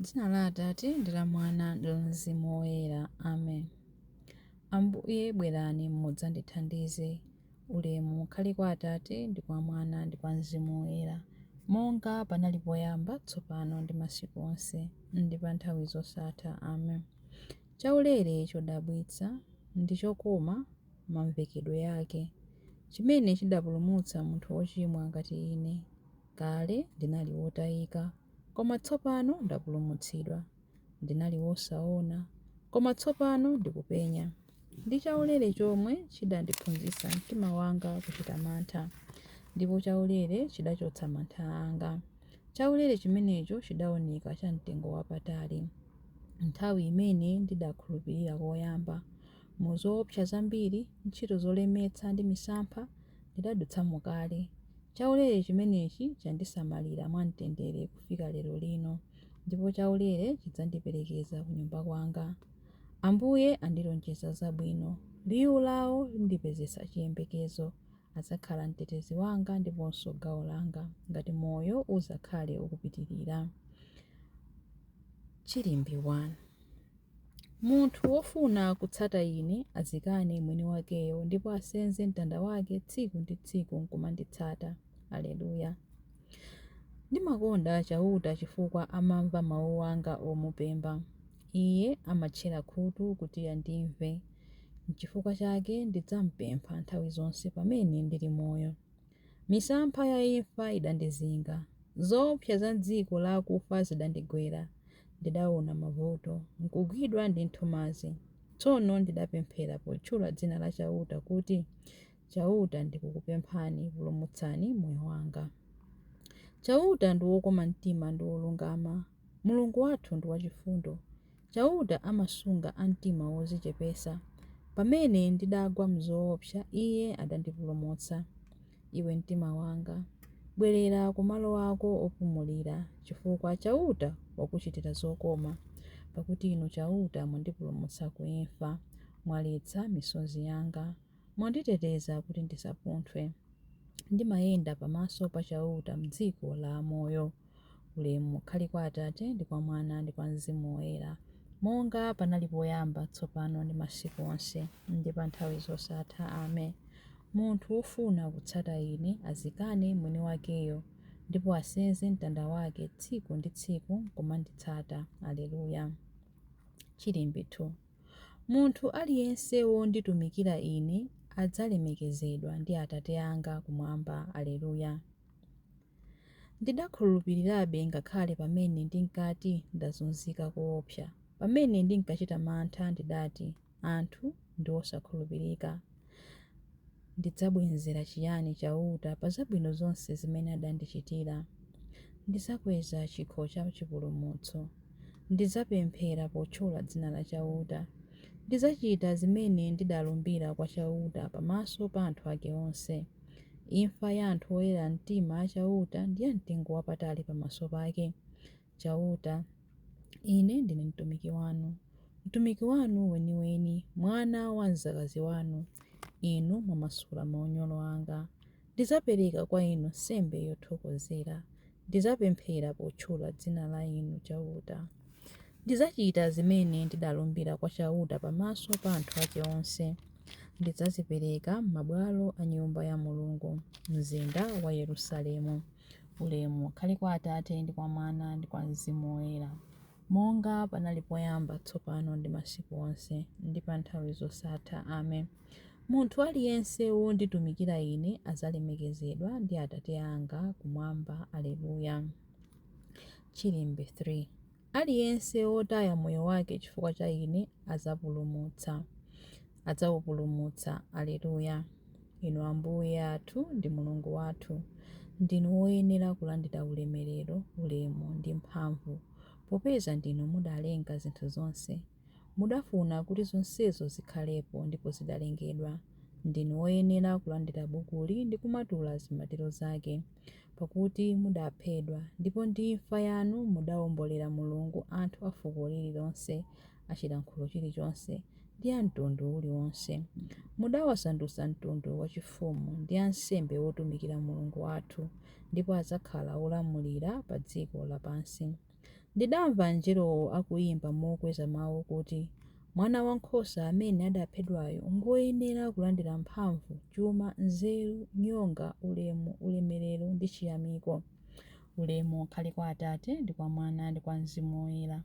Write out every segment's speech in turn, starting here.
Dzina la Atate ndi la Mwana ndi la Mzimu Woyera. Amen. Ambuye bwerani mudzandithandize. Ulemu ukhale kwa Atate ndi kwa Mwana ndi kwa Mzimu Woyera, monga panali poyamba, tsopano ndi masiku onse, ndi pa nthawi zosatha. Amen. Chaulere chodabwitsa ndi chokoma mamvekedwe ake, chimene chidapulumutsa munthu wochimwa ngati ine. Kale ndinali wotayika, koma tsopano ndapulumutsidwa. Ndinali wosaona, koma tsopano ndikupenya. Ndi chaulere chomwe chidandiphunzitsa mtima wanga kuchita mantha, ndipo chaulere chidachotsa mantha anga. Chaulere chimenecho chidaoneka cha mtengo wapatali nthawi imene ndidakhulupirira koyamba. Mu zoopsa zambiri, ntchito zolemetsa ndi misampha, ndidadutsamo kale. Chaulere chimenechi chandisamalira mwamtendere kufika lero lino, ndipo chaulere chidzandiperekeza kunyumba kwanga. Ambuye andilonjeza zabwino, liwu lao lindipezetsa chiyembekezo. Adzakhala mtetezi wanga ndiponso gawo langa, ngati moyo udzakhale ukupitirira. Chilimbi 1. Munthu wofuna kutsata Ine, adzikane mwini wakeyo, ndipo asenze mtanda wake tsiku ndi tsiku nkumanditsata. Alleluya. Ndimakonda Chauta chifukwa amamva mau anga omupempha. Iye amatchera khutu kuti andimve. Nchifukwa chake ndidzampempha nthawi zonse pamene ndili moyo. Misampha ya imfa idandizinga, zoopsa za m'dziko la akufa zidandigwera. Ndidaona mavuto, nkugwidwa ndi nthumazi. Tsono ndidapemphera potchula dzina la Chauta kuti, Chauta ndikukupemphani, pulumutsani moyo wanga. Chauta ndi wokoma mtima ndi wolungama, Mulungu wathu ndi wachifundo. Chauta amasunga a mtima wodzichepetsa. Pamene ndidagwa m'zoopsa, Iye adandipulumutsa. Iwe mtima wanga, bwerera ku malo ako opumulira, chifukwa Chauta wakuchitira zokoma. Pakuti Inu Chauta mwandipulumutsa ku imfa, mwaletsa misozi yanga. Mwanditeteza kuti ndisapunthwe. Ndimayenda pamaso pa Chauta m'dziko la amoyo. Ulemu ukhale kwa Atate, ndi kwa Mwana, ndi kwa Mzimu Woyera, monga panali poyamba, tsopano, ndi masiku onse, ndi pa nthawi zosatha. Amen. Munthu wofuna kutsata Ine, adzikane mwini wakeyo, ndipo asenze mtanda wake tsiku ndi tsiku nkumanditsata. Alleluya. Chilimbi 2. Munthu aliyense wonditumikira Ine adzalemekezedwa ndi Atate anga kumwamba. Alleluya. Ndidakhulupirirabe ngakhale pamene ndinkati ndazunzika koopsa. Pamene ndinkachita mantha ndidati, Anthu ndi osakhulupirika. Ndidzabwezera chiyani Chauta pa zabwino zonse zimene adandichitira? Ndidzakweza chikho cha chipulumutso. Ndidzapemphera potchula dzina la Chauta. Ndidzachita zimene ndidalumbira kwa Chauta pamaso pa anthu ake onse. Imfa ya anthu oyera mtima a Chauta ndi yamtengowapatali pamaso pake. Chauta, ine ndine mtumiki wanu, mtumiki wanu weniweni, mwana wa mdzakazi wanu. Inu mwamasula maunyolo anga. Ndidzapereka kwa Inu nsembe yothokozera, ndidzapemphera potchula dzina la Inu Chauta. Ndidzachita zimene ndidalumbira kwa Chauta pamaso pa anthu ake onse. Ndidzazipereka m'mabwalo a Nyumba ya Mulungu, mzinda wa Yerusalemu. Ulemu ukhale kwa Atate, ndi kwa Mwana, ndi kwa Mzimu Woyera, monga panali poyamba, tsopano, ndi masiku onse, ndi pa nthawi zosatha. Amen. Munthu aliyense wonditumikira Ine adzalemekezedwa ndi Atate anga kumwamba. Alleluya. Chilimbi 3. Aliyense wotaya moyo wake chifukwa cha Ine adzapulumutsa, adzaupulumutsa. Alleluya. Inu Ambuye athu ndi Mulungu wathu, ndinu woyenera kulandira ulemerero, ulemu ndi mphamvu, popeza ndinu mudalenga zinthu zonse. Mudafuna kuti zonsezo zikhalepo, ndipo zidalengedwa. Ndinu woyenera kulandira bukuli ndi kumatula zimatiro zake, pakuti mudaphedwa, ndipo ndi imfa yanu mudaombolera Mulungu anthu a fuko lililonse, a chilankhulo chilichonse, ndi a mtundu uliwonse. Mudawasandutsa mtundu wachifumu ndi ansembe otumikira Mulungu wathu, ndipo adzakhala olamulira pa dziko lapansi. Ndidamva angelowo akuimba mokweza mau kuti, Mwanawankhosa amene adaphedwayu ngwoyenera kulandira mphamvu, chuma, nzeru, nyonga, ulemu, ulemerero ndi chiyamiko. Ulemu ukhale kwa Atate, ndi kwa Mwana, ndi kwa Mzimu Woyera,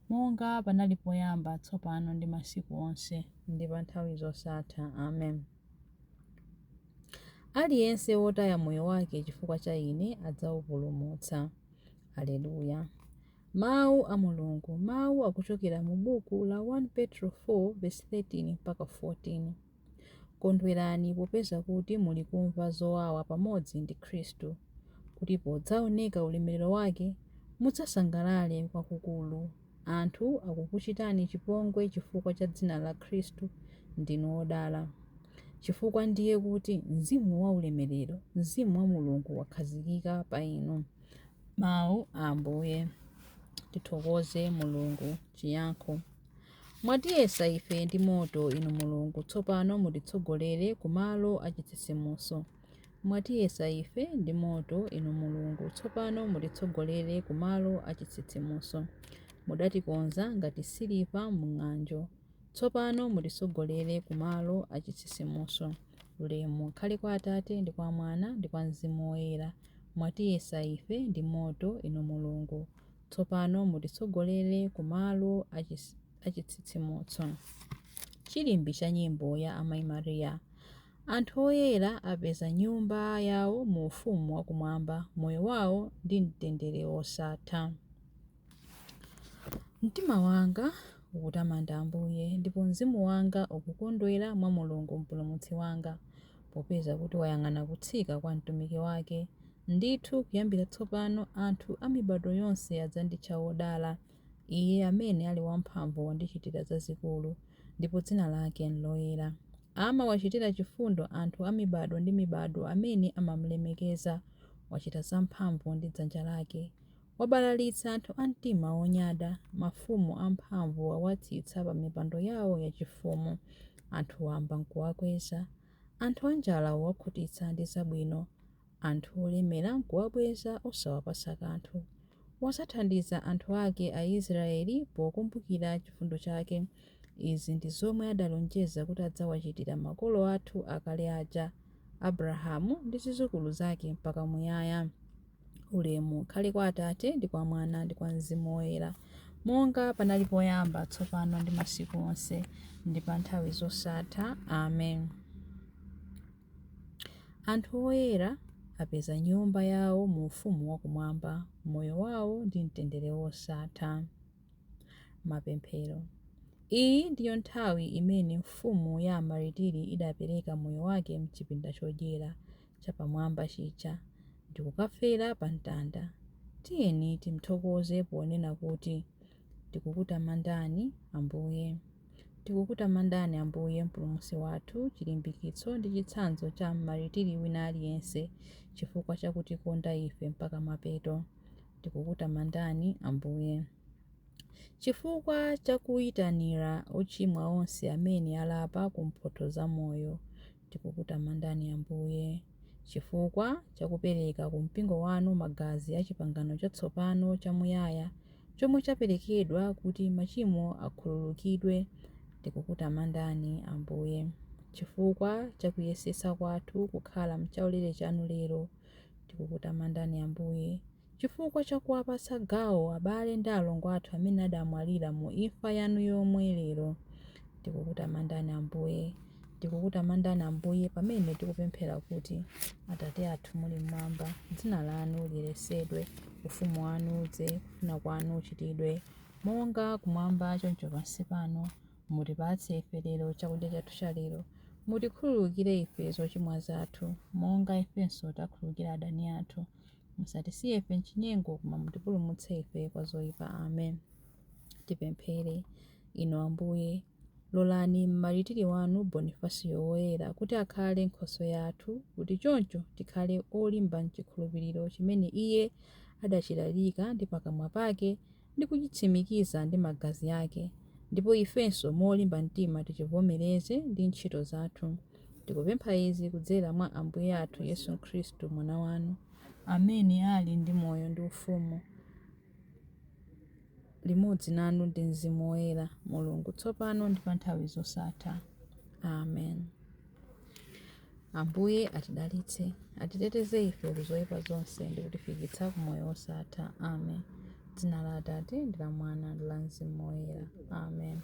monga panali poyamba, tsopano, ndi masiku onse, ndi pa nthawi zosatha. Amen. Aliyense wotaya moyo wake chifukwa cha Ine adzaupulumutsa. Aleluya. Mawu a Mulungu. Mawu akuchokera mu buku la 1 Petro 4 vesi 13 mpaka 14. Kondwerani popeza kuti muli kumva zowawa pamodzi ndi Khristu, kuti podzaoneka ulemerero wake, mudzasangalale kwakukulu. Anthu akukuchitani chipongwe chifukwa cha dzina la Khristu, ndinu odala. Chifukwa ndiye kuti Mzimu wa ulemerero, Mzimu wa Mulungu wakhazikika pa inu. Mawu a Ambuye. Tithokoze Mulungu. Chiyankho. Mwatiyesa ife ndi moto, Inu Mulungu, tsopano mutitsogolere ku malo a chitsitsimutso. Mwatiyesa ife ndi moto, Inu Mulungu, tsopano mutitsogolere ku malo a chitsitsimutso. Mudatikonza ngati siliva m'ng'anjo, tsopano mutitsogolere ku malo a chitsitsimutso. Ulemu ukhale kwa Atate, ndi kwa Mwana, ndi kwa Mzimu Woyera. Mwatiyesa ife ndi moto, Inu Mulungu, tsopano mutitsogolere ku malo a chitsitsimutso. Chilimbi cha nyimbo ya Amayi Maria. Anthu oyera apeza nyumba yawo mu Ufumu wa Kumwamba, moyo wawo ndi mtendere wosatha. Mtima wanga ukutamanda Ambuye, ndipo mzimu wanga ukukondwera mwa Mulungu Mpulumutsi wanga, popeza kuti wayang'ana kutsika kwa mtumiki wake. Ndithu, kuyambira tsopano anthu a mibadwo yonse adzanditcha wodala. Iye amene ali wamphamvu wandichitira zazikulu, ndipo dzina lake n'loyera. Amawachitira chifundo anthu a mibadwo ndi mibadwo amene amamlemekeza. Wachita zamphamvu ndi dzanja lake. Wabalalitsa anthu a mtima wonyada. Mafumu amphamvu wawatsitsa pa mipando yawo yachifumu. Anthu wamba n'kuwakweza. Anthu anjala wawakhutitsa ndi zabwino. Anthu olemera n'kuwabweza osawapatsa kanthu. Wadzathandiza anthu ake Aisraeli pokumbukira chifundo chake. Izi ndi zomwe adalonjeza kuti adzawachitira makolo athu akale aja, Abrahamu ndi zidzukulu zake mpaka muyaya. Ulemu ukhale kwa Atate, ndi kwa Mwana, ndi kwa Mzimu Woyera, monga panali poyamba, tsopano, ndi masiku onse, ndi pa nthawi zosatha. Amen. Anthu oyera apeza nyumba yawo mu Ufumu wa Kumwamba, moyo wawo ndi mtendere wosatha. Mapemphero. Iyi ndiyo nthawi imene mfumu ya amaritiri idapereka moyo wake m'chipinda chodyera chapamwamba chija, ndikukafera pa mtanda. Tiyeni timthokoze ponena kuti, Tikukutamandani, Ambuye. Tikukutamandani, Ambuye, Mpulumutsi wathu, chilimbikitso ndi chitsanzo cha mmaritiri wina aliyense, chifukwa cha kutikonda ife mpaka mapeto. Tikukutamandani, Ambuye. Chifukwa cha kuitanira ochimwa onse amene alapa ku mphotho za moyo. Tikukutamandani, Ambuye. Chifukwa cha kupereka ku Mpingo wanu magazi a chipangano chatsopano chamuyaya, chomwe chaperekedwa kuti machimo akhululukidwe, tikukutamandani, Ambuye. Chifukwa cha kuyesetsa kwathu kukhala m'chaulere chanu lero, tikukutamandani, Ambuye. Chifukwa cha kuwapatsa gawo abale ndi alongo athu amene adamwalira mu imfa yanu yomwe lero, tikukutamandani, Ambuye. Tikukutamandani, Ambuye, pamene tikupemphera kuti, Atate athu muli m'mwamba, dzina lanu liyeretsedwe, ufumu wanu udze, kufuna kwanu kuchitidwe, monga kumwamba choncho pansi pano. Mutipatse ife lero chakudya chathu cha lero. Mutikhululukire ife zochimwa zathu, monga ifenso takhululukira adani athu. Musatisiye ife m'chinyengo, koma mutipulumutse ife kwa zoipa. Amen. Tipemphere. Inu Ambuye, lolani mmaritiri wanu Bonifasiyo Woyera kuti akhale nkhoswe yathu, kuti choncho tikhale olimba m'chikhulupiriro chimene iye adachilalika ndi pakamwa pake ndi kuchitsimikiza ndi magazi ake, ndipo ifenso molimba mtima tichivomereze ndi ntchito zathu. Tikupempha izi kudzera mwa Ambuye athu Yesu Khristu, Mwana wanu, amene ali ndi moyo ndi ufumu. limodzi nanu ndi Mzimu Woyera, Mulungu, tsopano ndi pa nthawi zosatha. Amen. Ambuye atidalitse, atiteteze ife ku zoyipa zonse ndi kutifikitsa ku moyo wosatha. Amen. Dzina la Atate ndi la Mwana ndi la Mzimu Woyera. Amen.